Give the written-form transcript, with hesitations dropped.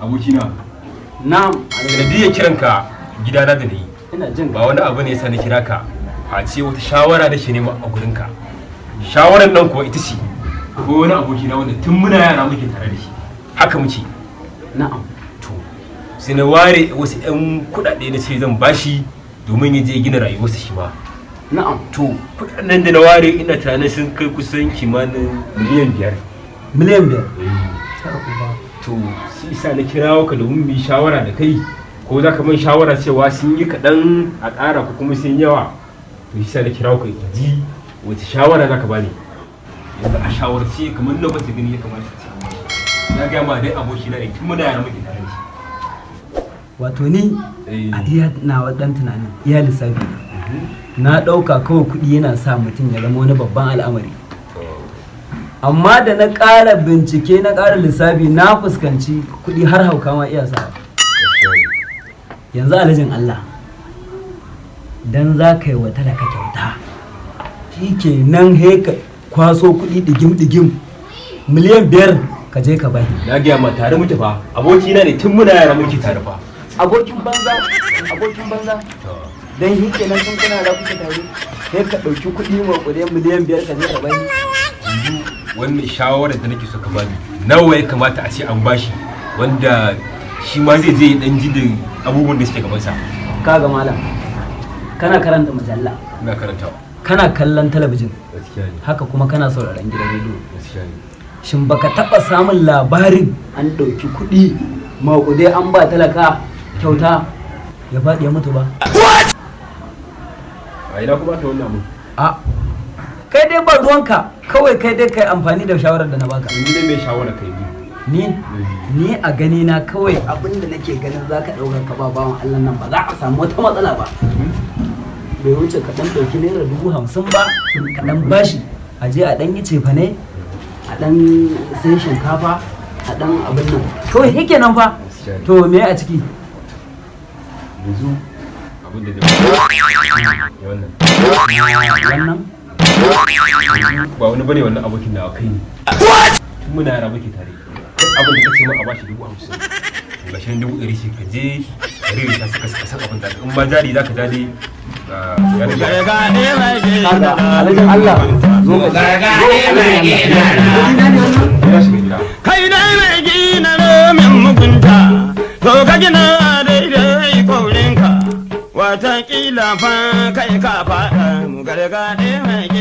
Abokina. Na'am. Sanadiyar kiranka gidana da na yi, Ina jin. ba wani abu ne yasa na kira ka face wata shawara da shi nema a gurinka. Shawarar nan kuwa ita ce, ko wani abokina wanda tun muna yara muke tare da shi, haka muke. To, sai na ware wasu 'yan kuɗaɗe na ce zan bashi domin ya je gina rayuwarsa shi ma. To, kuɗaɗen da na ware, ina tunanin sun kai kusan kimanin miliyan 5. Miliyan 5? To, shi isa na kirawo ka domin mu yi shawara da kai, ko za ka min shawara cewa sun yi kaɗan a ƙara, ko kuma sun yawa. To, shi sa na kirawo ka ji wace shawara za ka bani. Yanzu a shawarce, kamar nawa kake gani ya kamata ce an bashi? Na gaya ma dai, aboki na ne, tun muna yara muke tare da shi. Wato ni a iya nawa dan tunanin, iya lissafi na, ɗauka kawai kuɗi yana sa mutum ya zama wani babban al'amari, amma da na ƙara bincike, na ƙara lissafi, na fuskanci kuɗi har hauka ma iya sa. Yanzu, alhajin Allah, dan za ka yi wa talaka kyauta, shi ke nan he ka kwaso kuɗi ɗigim-ɗigim miliyan 5 ka je ka bai. Na gaya ma, tare muke fa, aboki na ne, tun muna yara muke tare fa. Abokin banza, abokin banza. Dan shi kenan, tun kuna da kuke tare, sai ka ɗauki kuɗi maƙudai miliyan 5 ka je ka bai. Yanzu wannan shawarar da nake so ka bani, nawa ya kamata a ce an bashi wanda shi ma zai je ya dan ji da abubuwan da suke gabansa? Kaga malam, kana karanta mujalla? Ina karantawa. Kana kallon talabijin? Gaskiya ne. Haka kuma kana sauraron gidan rediyo? Gaskiya ne. Shin baka taɓa samun labarin an ɗauki kuɗi maƙudai an ba talaka kyauta ya faɗi ya mutu ba? A ina kuma aka wannan abu? A kai dai ba ruwanka, kawai kai dai kai amfani da shawarar da na baka. Yanzu dai mai shawara kai ni? Ni a gani na, kawai abin da nake ganin zaka ɗauka ka ba bawan Allah nan, ba za a samu wata matsala ba, bai wuce ka ɗan ɗauki naira 50,000 ba, ka ɗan bashi, a je a ɗan yi cefane, a ɗan sai shinkafa, a ɗan abin nan, kawai yake nan fa. To, me a ciki? Yanzu abin da zai wannan. Wannan? Ba wani bane wannan, abokin da kai ne, tun muna yara muke tare. Duk abin da kace min a bashi 50,000, to gashi nan 100,000 shi, ka je ka rere ta saka ka san abin da in ba jari zaka ja dai ya rage. Kaga, alhajin Allah, zo ka zo, alhajin Allah. Ya shiga gida. Kai dai mai gina ramin mugunta, to ka gina daidai kaurinka, watakila fa kai ka faɗa mu gargaɗe mai.